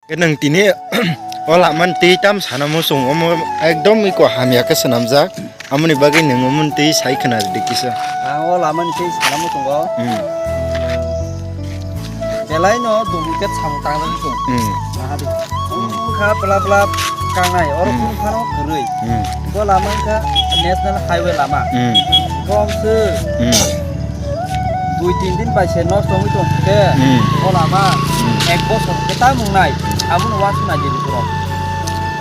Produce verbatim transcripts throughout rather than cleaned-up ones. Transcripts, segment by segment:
Nwng tini o lamani twi tam sana muchung omo ekdom iko hamya khe swnamjak. Amoni bagwi nwng omo twi sai khna rwdi kisa. Ang o lamani twi sana muchungo. Hmm. Belai no duplicate samung tangjak muchung. Hmm. Nahadi. Hmm. Wngkha bla bla kangnai, oro Hmm. kunu phano kwrwi. Hmm. Bo lama wngkha National Highway lama. Hmm. Kok se Hmm. dui tin din bai se nosto wngwi tong khe Hmm. o lama Hmm. ek bosor khe ta mungnai. Abono uansuk nai di lukurok.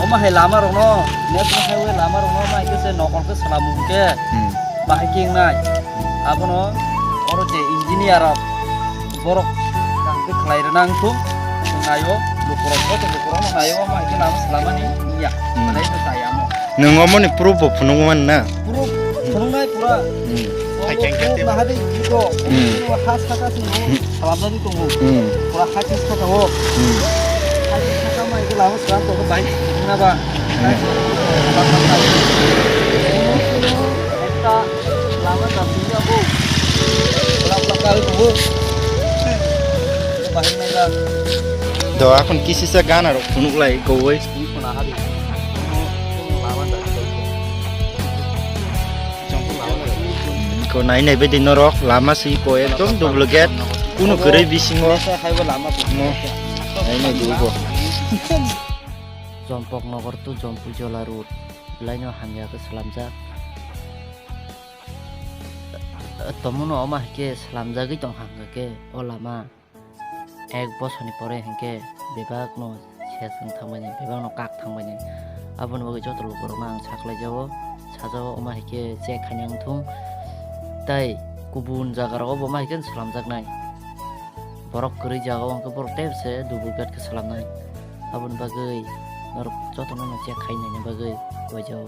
Omo hai lama rokno, National Highway lama rokno omo hai khe se nokol khe salam mung khe Hmm. bahai khe wngnai. Abono oro je engineer rok borok kaham khe khlai rwna wngthung, naio lukurok, joto lukurokno naio, omo hai khe lama salamani ya. Hmm. Belai no chaya omo. Nwng omoni proof bo phunuk man na? Proof phunuknai pura. Hmm. Omo proof nahadi iko. Hmm. Iko ha saka se no salamjagwi tongo. Hmm. Pura ha se saka o. Hmm. Ha se saka ma iko lama salam tongo bai na ba. Hmm. Ekta lama ta sini aku. Pura pura kali tongo. Bahai nai la. Do akon kisisa gana rok phunuk lai kowai. Ko nai nai bedi norok lama si ko ekdom duplicate kunu kwrwi bisingo mo nai nai dugo. Jompok nogor to Jompu Jola road belai no hamya khe slamjak. Tomono omo hai khe slamjagwi tong kha hwnkhe o lama. Ek bosorni pore hinkhe bebakno ses wng thangbaini, bebakno kak thangbaini. Aboni bagwi joto lukurokno ang saklaijao, sajao, omo hai khe check khaina wng thung. Tai kubun jagarok obo omo hai khe swlamjaknai. Borok kwrwi jagao hwnkhe borok tebse duplicate khe swlamnai. Aboni bagwi norok jotono no check khai naina bagwi koijao.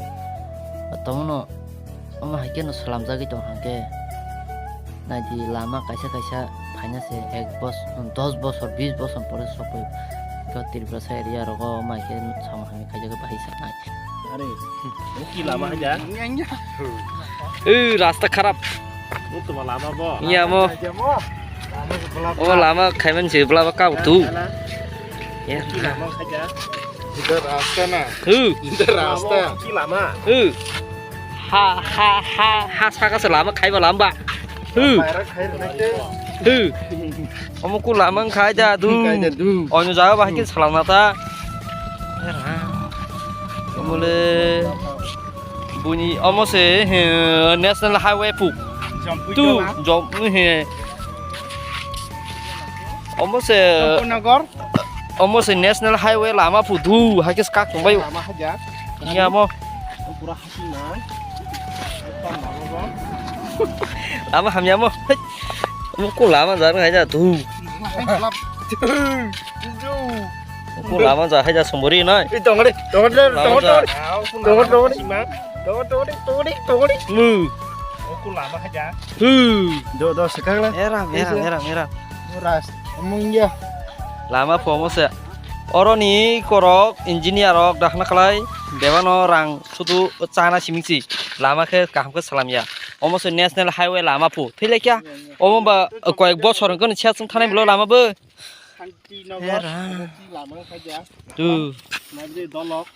Tomono omo hai khe no swlamjagwi tong hwnkhe. Naidi lama kaisa kaisa phaina se ek bos-, dos bosor, bis bosor pore sokoi. Khe Tripura sa area rogo omo hai khe samung hamya khaijagwi bahai sanai. Are, o ki lama haja? Ui, rasta kharap. O tuma lama bo. Iya mo. Haja mo. O lama khaiman se bla ba kau tu. Hala. Ya. O ki lama haja? Jida rasta na. Hu. Jida rasta. Lama, o ki lama? Hu. Ha, ha, ha, ha, saka se lama khaiba lamba. Hu. Paira khai rwnaite. Hu. Omo ku lama khai da du. Khai da du. Oino jaga bahai khe salam na ta. Omole. Buni omo se, he, National Highway pu. Jompu Tu, Jola. Jom, he. Omo se. Jompu Nagar. Omo se National Highway lama pu du, hai khe skak tongbaio. Lama haja. Iya mo. Pura hasi na. Lama hamya mo. Hei. Omo ku lama jar hai ja du. Omo ku lama jar hai ja sombori nai. Eh, tongore, tongore, Lama tongore, jar. Tongore, tongore. Tongore, tongore, tongore, tongore. Mu. Omo ku lama haja. Hu. Do, do, sekarang lah. Eram, eram, eram, eram. Ras, omong ya. Lama pu omo se. Oroni korok engineer rok dakhna khlai bebano rang sudu chana simingsi lama khe kaham khe salamya. Omo se National Highway lama pu. Thilai kya? Omo ba koyek bosor hwnkhe siya chwng thanai bwlai lama bo. Santinagar, Era. Omo ki lama khaja. Tu. Nabi dolok.